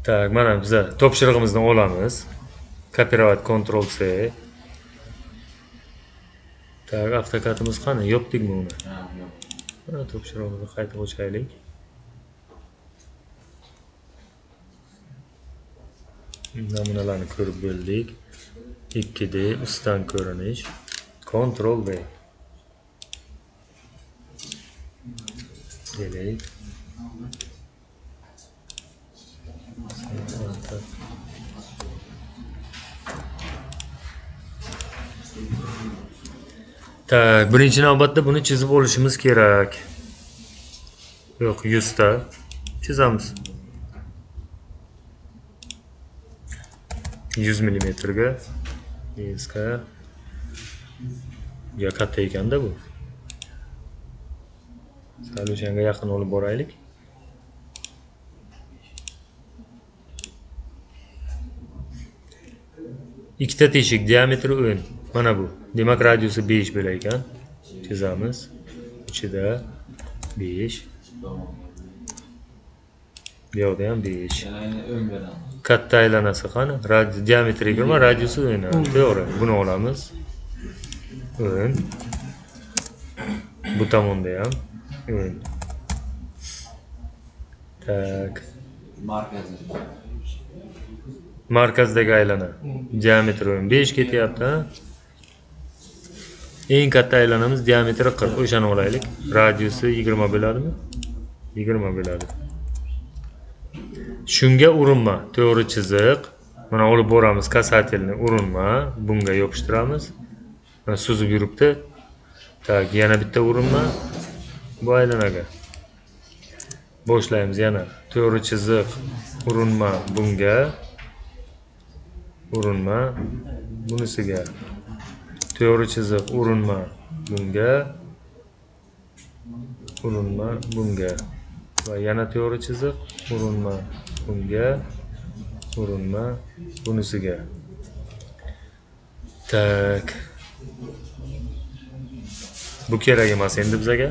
Так, mana biza topshirig'imizni olamiz. Kopirovat Ctrl C. Так, avtokadimiz qani? Yopdikmi uni? Ha, yo'q. Mana topshirig'imizni qayta ochaylik. Namunalarni ko'rib bo'ldik. 2D ustdan ko'rinish. Ctrl V. Delete. Так, birinchi navbatda buni chizib olishimiz kerak. Yo'q, 100 ta chizamiz. 100 millimetrga. Eska. Ya katta ekanda bu. Sal o'shanga yaqin olib boraylik. Ikkita teshik, diametri 10. Mana bu. Demak, radiusi 5 bo'lar ekan. Chizamiz. Ichida 5. Bu yoqda ham 5. Katta aylanasi qani? Diametri 20, radiusi 10. To'g'ri. Buni olamiz. 10. Bu tomonda ham 10. Tak. Markazdagi aylana. Diametri 15 ketyapti, ha? Eng katta aylanamiz diametri 40. O'shani olaylik. Radiusi 20 bo'ladimi? 20 bo'ladi. Shunga urinma, to'g'ri chiziq. Mana olib boramiz kasatelni, urinma, bunga yopishtiramiz. Mana suzib yuribdi. Tak, yana bitta urinma bu aylanaga. Boshlaymiz yana. To'g'ri chiziq, urinma bunga. Urinma bunisiga. To'g'ri chiziq, urinma bunga. Urinma bunga. Va yana to'g'ri chiziq, urinma bunga, urinma bunisiga. Tak. Bu kerak emas endi bizaga.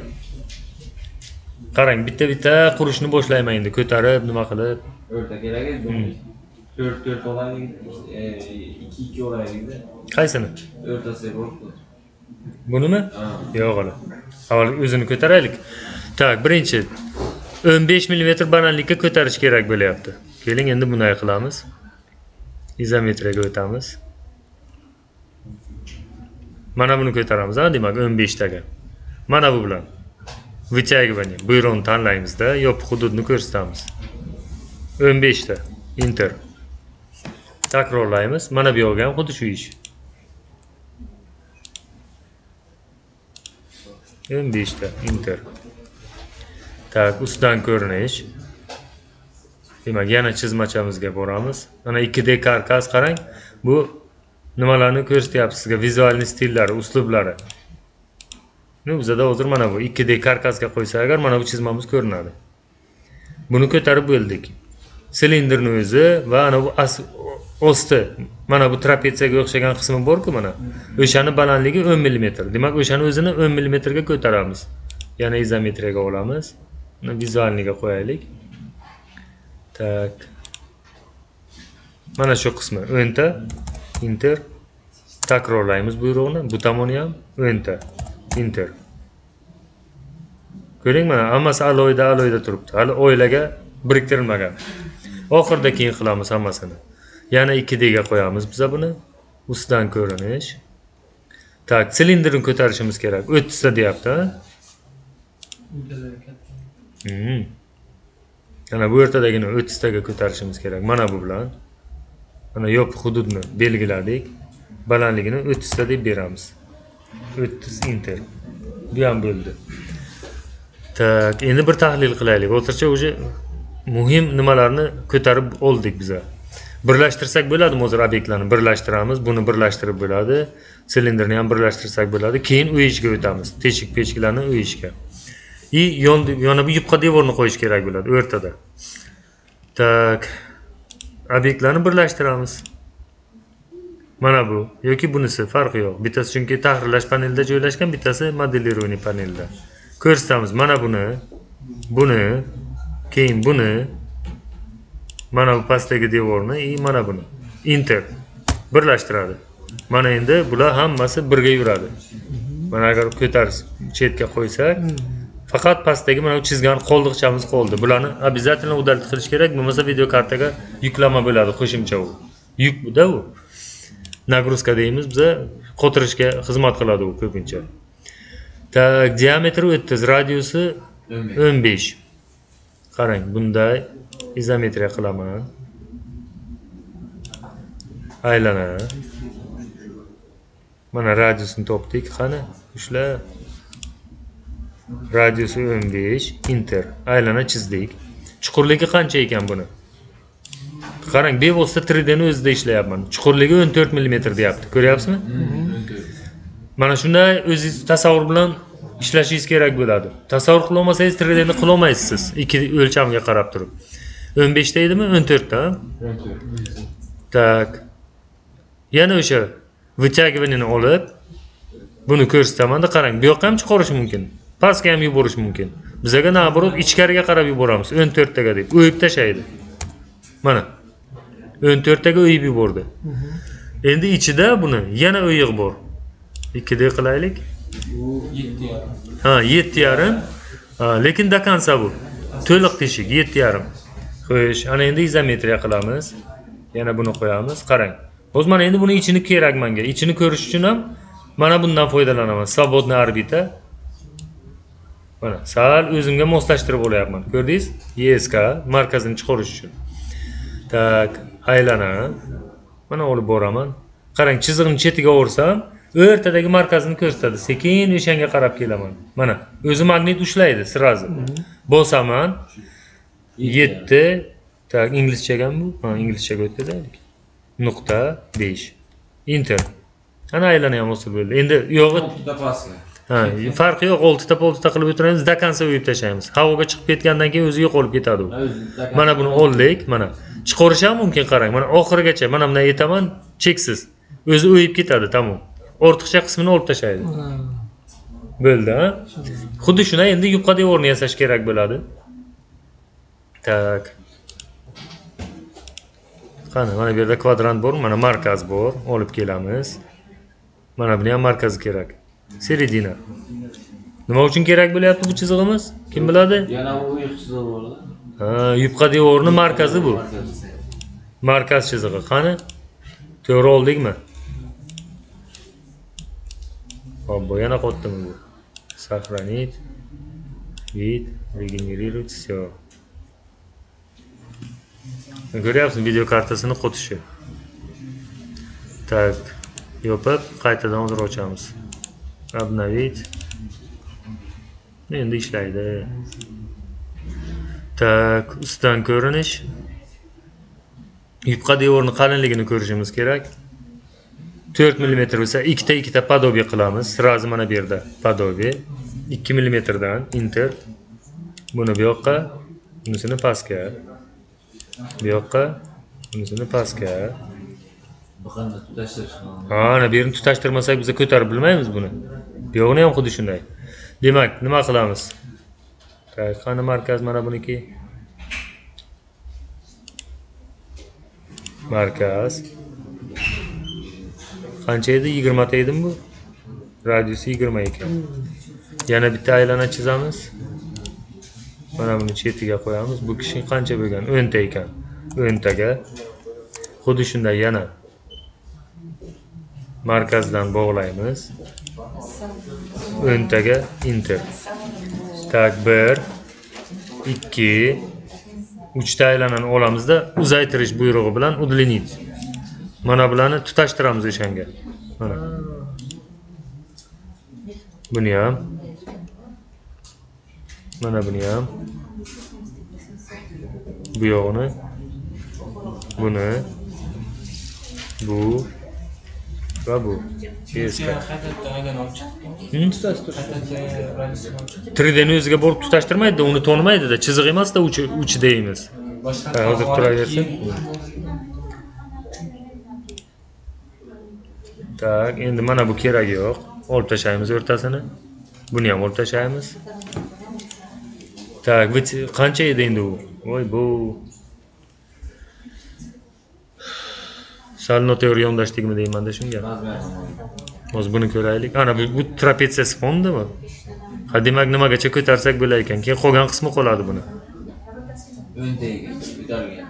Qarang, bitta-bitta qurishni boshlayman endi, ko'tarib, nima qilib. O'rta kerak edi. 4-4 olaylik, 2-2 olaylik-da. Qaysini? O'rtasiga bo'libdi. Bunimi? Yo'q hali. Avval o'zini ko'taraylik. Tak, birinchi 15 mm balandlikka ko'tarish kerak bo'lyapti. Keling, endi bunday qilamiz. Izometriyaga o'tamiz. Mana buni ko'taramiz, ha, demak 15 taga. Mana bu bilan вытягивание buyruğini tanlaymizda, yopiq hududni ko'rsatamiz. 15 ta enter. Takrorlaymiz. Mana bu yoqga ham xuddi shu ish. 15 ta enter. Tak, ustidan ko'rinish. Demak, yana chizmachamizga boramiz. Mana 2D karkas qarang. Bu nimalarni ko'rsatyapti sizga? Vizualniy stillari, uslublari. Bizada hozir mana bu 2D karkasga qo'ysak agar mana bu chizmamiz ko'rinadi. Buni ko'tarib bo'ldik. Silindrni o'zi va ana bu osti, mana bu trapetsiyaga o'xshagan qismi bor-ku mana. O'shani balandligi 10 mm. Demak, o'shani o'zini 10 mm ga ko'taramiz. Yana izometriyaga olamiz. Buni vizualniga qo'yaylik. Tak. Mana shu qismi 10 ta enter. Takrorlaymiz buyruqni. Bu tomoni ham 10 ta enter. Ko'ring, mana hammasi alohida-alohida turibdi. Hali oilaga biriktirilmagan. Oxirida keyin qilamiz hammasini. Yana 2D ga qo'yamiz biza buni. Ustidan ko'rinish. Tak, silindrni ko'tarishimiz kerak. 30 ta deyapti, ha? Ana bu o'rtadagini 30 taga ko'tarishimiz kerak. Mana bu bilan. Mana yopiq hududni belgiladik. Balandligini 30 ta deb beramiz. 30 enter. Bu ham bo'ldi. Tak, endi bir tahlil qilaylik. Hozircha o'sha muhim nimalarni ko'tarib oldik biza. Birlashtirsak bo'ladimi hozir obyektlarni? Birlashtiramiz, buni birlashtirib bo'ladi. Silindrni ham birlashtirsak bo'ladi. Keyin uyishga o'tamiz. Teshik pechkalarni uyishga. I yana bu yupqa devorni qo'yish kerak bo'ladi o'rtada. Tak, obyektlarni birlashtiramiz. Mana bu yoki bunisi farqi yo'q. Bittasi chunki tahrirlash panelida joylashgan, bittasi modelирование panelida. Ko'rsatamiz mana buni, buni, keyin buni, Mana bu pastdagi devorni и mana buni. Enter. Birlashtiradi. Mana endi bular hammasi birga yuradi. Mana agar ko'tarib chetga qo'ysak, faqat pastdagi mana bu chizgan qoldiqchamiz qoldi. Bularni обязательно удалить qilish kerak, bo'lmasa video kartaga yuklama bo'ladi qo'shimcha u. Yuk-da u. Нагрузка deymiz, biza qotirishga xizmat qiladi u ko'pincha. Так, diametri 30, radiusi 15. Qarang, bunday izometriya qilaman. Aylana. Mana radiusini topdik. Qani, ushla. Radiusi 15, enter. Aylana chizdik. Chuqurligi qancha ekan buni? Qarang, bevosita 3D ni o'zida ishlayapman. Chuqurligi 14 mm deyapti. Ko'ryapsizmi? Mana shunday o'zingiz tasavvur bilan ishlashingiz kerak bo'ladi. Tasavvur qila olmasangiz 3D ni qila olmaysiz siz. Ikki o'lchamga qarab turib. 15 ta edimi? 14 ta. 14. Tak. Yana o'sha вытягивание olib buni ko'rsataman-da, qarang, bu yoqqa ham chiqarish mumkin. Pastga ham yuborish mumkin. Bizaga naobорот ichkariga qarab yuboramiz. 14 taga deb o'yib tashlaydi. Mana 14 taga o'yib yubordi. Endi ichida buni yana o'yiq bor. 2D qilaylik. Bu 7.5. Ha, 7.5. Lekin до конца bu. To'liq teshik 7.5. Xo'sh, ana endi izometriya qilamiz. Yana buni qo'yamiz. Qarang. Hozir mana endi buni ichini kerak menga. Ichini ko'rish uchun ham mana bundan foydalanaman. Свободная orbita. Mana sal o'zimga moslashtirib olyapman. Ko'rdingiz? ESK markazini chiqarish uchun. Tak, aylana. Mana olib boraman. Qarang, chiziqni chetiga ursam, o'rtadagi markazini ko'rsatadi. Sekin o'shanga qarab kelaman. Mana o'zi magnit ushlaydi sirazi. Bosaman. 7. Tak, inglizchagami bu? Ha, inglizchaga o'tkazaylik. .5. Enter. Ana aylana ham hosil bo'ldi. Endi yo'g'i oltita pastga. Ha, farqi yo'q, oltita poltita qilib o'tiramiz, до конца o'yib tashlaymiz. Havoga chiqib ketgandan keyin o'zi yo'qolib ketadi u. Mana buni oldik, mana chiqarish ham mumkin, qarang. Mana oxirigacha mana bundan yetaman, cheksiz. O'zi o'yib ketadi, tamom. Ortiqcha qismini olib tashlaydi. Bo'ldi, ha? Xuddi shunday endi yupqa devorni yasash kerak bo'ladi. Tak. Qani, mana bu yerda kvadrant bor, mana markaz bor, olib kelamiz. Mana buni ham markazi kerak. Seredina. Nima uchun kerak bo'lyapti bu chizig'imiz? Kim biladi? Yana bu o'yiq chizig'i bor-da. Ha, yupqa devorni markazi bu. Markaz chizig'i. Qani? To'g'ri oldikmi? Hop, bu yana qotdimi bu? Сохранить. Вид, регенерировать, всё. Ko'ryapsizmi video kartasini qotishi. Tak, yopib qaytadan hozir ochamiz. Обновить. Endi ishlaydi. Tak, ustidan ko'rinish. Yupqa devorning qalinligini ko'rishimiz kerak. 4 mm bo'lsa, ikkita ikkita podobie qilamiz. Sirazi mana bu yerda podobie 2 mm dan enter. Buni bu yoqqa, bunisini pastga. Bu yoqqa, bunisini pastga. Bu qanday tutashtirish? Ha, ana bu yerini tutashtirmasak biz ko'tarib bilmaymiz buni. Bu yog'ini ham xuddi shunday. Demak, nima qilamiz? Tak, qani markaz mana buniki. Markaz. Qancha edi? 20 ta edimi bu? Radiusi 20 ekan. Yana bitta aylana chizamiz. Mana buni chetiga qo'yamiz. Bu kishi qancha bo'lgan? 10 ta ekan. 10 taga. Xuddi shunday yana markazdan bog'laymiz. 10 taga enter. Tak, 1 2 3 ta aylanani olamizda uzaytirish buyrug'i bilan удлинить. Mana bularni tutashtiramiz o'shanga. Mana. Buni ham. Mana buni ham. Bu yog'ini. Buni. Bu va bu. 3D ni o'ziga borib tutashtirmaydi, uni tonimaydi-da, chiziq emas-da, uch deymiz. Hozir turaversin. Tak, endi mana bu keragi yo'q. Olib tashlaymiz o'rtasini. Buni ham olib tashlaymiz. Tak, qancha edi endi u? Voy bu. Sal noto'g'ri yondashdikmi deyman-da shunga. Hozir buni ko'raylik. Ana bu trapetsiyasi fondimi? Ha, demak nimagacha ko'tarsak bo'lar ekan. Keyin qolgan qismi qoladi buni. O'ntaga ko'tarilgan.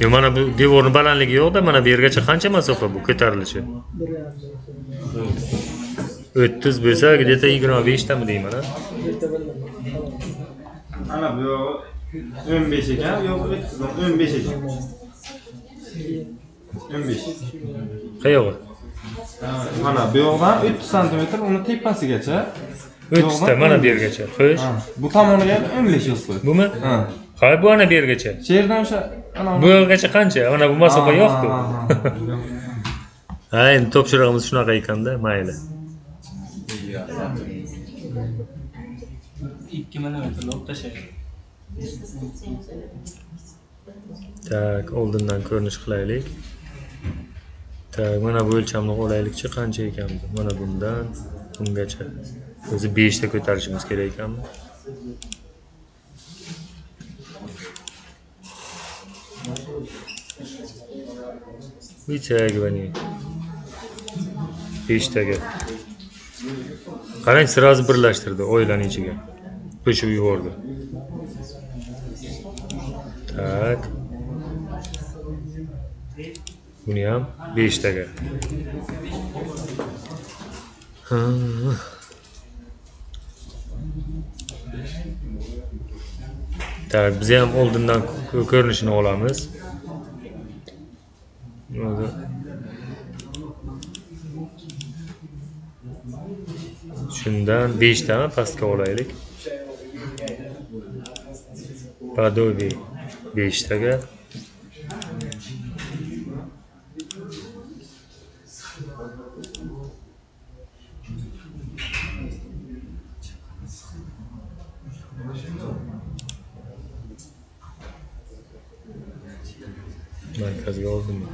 Yo, mana bu devorning balandligi yo'q-da, mana bu yergacha qancha masofa bu ko'tarilishi? 30 bo'lsa, где-то 25 tami deyman, ha? Ana bu yo'q 15 ekan, yo'q 15 ekan. 15. Qayog'i? Mana bu yoqdan 30 cm uni tepasigacha. 30 ta mana bu yergacha. Xo'sh. Bu tomoniga 15 yozib qo'y. Bumi? Ha. Ha, bu ana bu yergacha. Shu yerdan o'sha ana bu yoqgacha qancha? Mana bu masofa yo'q-ku. Ha, endi topshirig'imiz shunaqa ekanda, mayli. 2 mm olib tashlaydi. Tak, oldindan ko'rinish qilaylik. Tak, mana bu o'lchamni olaylikchi, qancha ekan bu? Mana bundan bungacha. O'zi 5 ta ko'tarishimiz kerak ekanmi? Вытягивание. 5 taga. Qarang, sразу birlashtirdi oilaning ichiga. Qo'shib yubordi. Tak. Buni ham 5 taga. Tak, biz ham oldindan ko'rinishini olamiz. Shundan 5 tani pastga olaylik. Подобие 5 taga. Markazga oldimmi?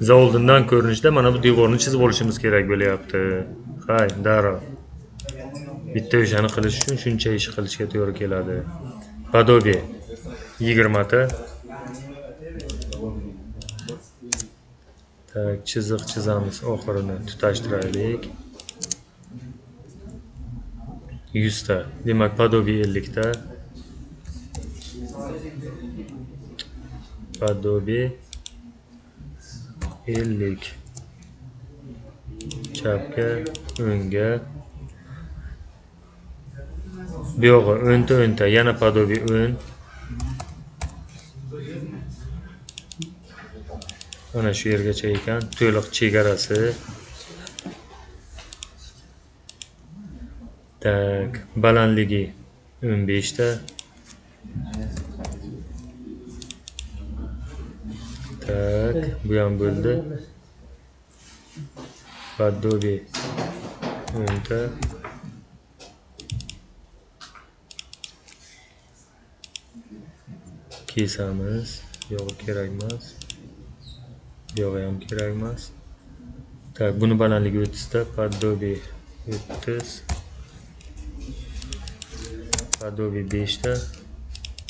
Biz oldindan ko'rinishda mana bu devorni chizib olishimiz kerak bo'lyapti. Hay, darrov. Bitta o'shani qilish uchun shuncha ish qilishga to'g'ri keladi. Подобие 20 ta. Tak, chiziq chizamiz, oxirini tutashtiraylik. 100 ta. Demak, подобие 50 ta. Подобие 50. Chapga, o'ngga. Bu yog'i 10 ta 10 ta, yana подобие 10. Ana shu yergacha ekan, to'liq chegarasi. Tak, balandligi 15 ta. Tak, bu ham bo'ldi. Подобие 10 ta. Kesamiz, yo'q kerak emas. Yo'q ham kerak emas. Tak, buni balandligi 30 ta, подобие 30. Подобие 5 ta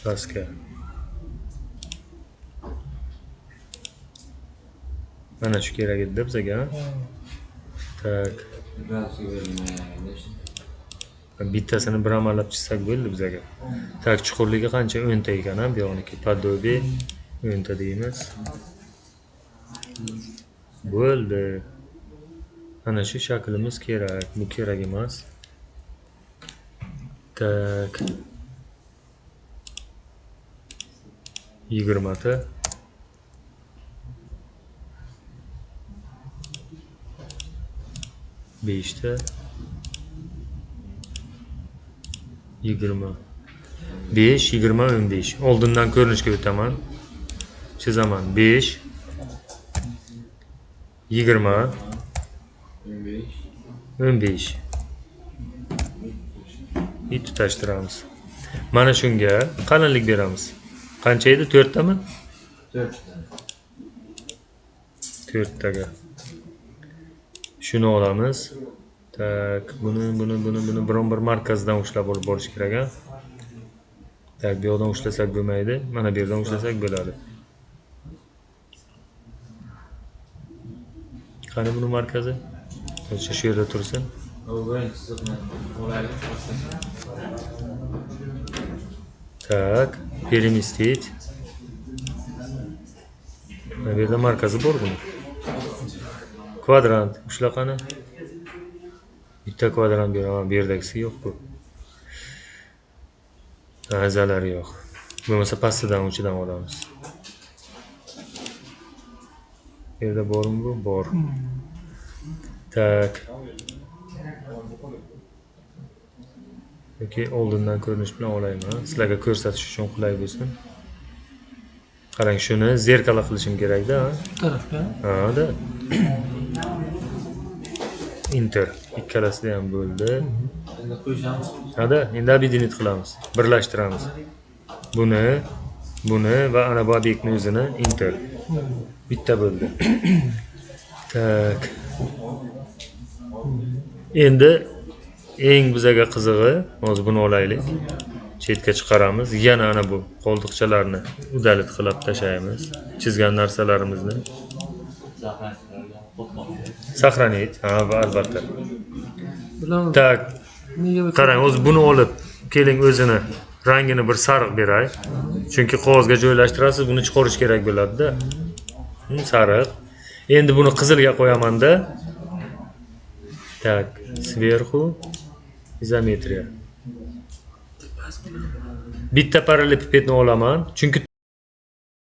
pastga. Mana shu kerak edi bizga. Tak. Bittasini bir amallab chizsak bo'ldi bizga. Tak, chuqurligi qancha? 10 ta ekan, bu yoqniki. Подобие 10 ta deymiz. Bo'ldi. Mana shu shaklimiz kerak. Bu kerak emas. Tak. 20 ta. 5 ta. 20. 5, 20, 15. Oldindan ko'rinishga o'taman. Chizaman. 5 20 15. И tutashtiramiz. Mana shunga qalinlik beramiz. Qancha edi? 4 tami? 4 ta. 4 taga. Shuni olamiz. Tak, buni biron bir markazdan ushlab olib borish kerak, a? Tak, bu yoqdan ushlasak bo'lmaydi. Mana bu yerdan ushlasak bo'ladi. Qani buni markazi? O'sha shu yerda tursin. Tak, переместить. Mana bu yerda markazi bor buni. Kvadrant ushla qani. Bitta kvadrant beraman, bu yerdagisi yo'q bu. Azalari yo'q. Bo'lmasa pastidan uchidan olamiz. Bu yerda bormi bu? Bor. Tak. Yoki oldindan ko'rinish bilan olayman. Sizlarga ko'rsatish uchun qulay bo'lsin. Qarang, shuni zerkala qilishim kerak-da. Tarafga. Ha, da. Enter. Ikkalasida ham bo'ldi. Endi qo'yishamiz. Ha-da, endi объединить qilamiz. Birlashtiramiz. Buni, buni va ana bu obyektni o'zini enter. Bitta bo'ldi. Tak. Endi eng bizaga qizig'i, hozir buni olaylik. Chetga chiqaramiz. Yana ana bu qoldiqchalarni udalit qilib tashlaymiz. Chizgan narsalarimizni. Saqlanit, ha, albatta. Tak. Qarang, hozir buni olib keling, o'zini rangini bir sariq beray. Chunki qog'ozga joylashtirasiz, buni chiqarish kerak bo'ladi-da. Sariq. Endi buni qizilga qo'yaman-da. Tak, sverxu izometriya. Bitta parallelepipedni olaman, chunki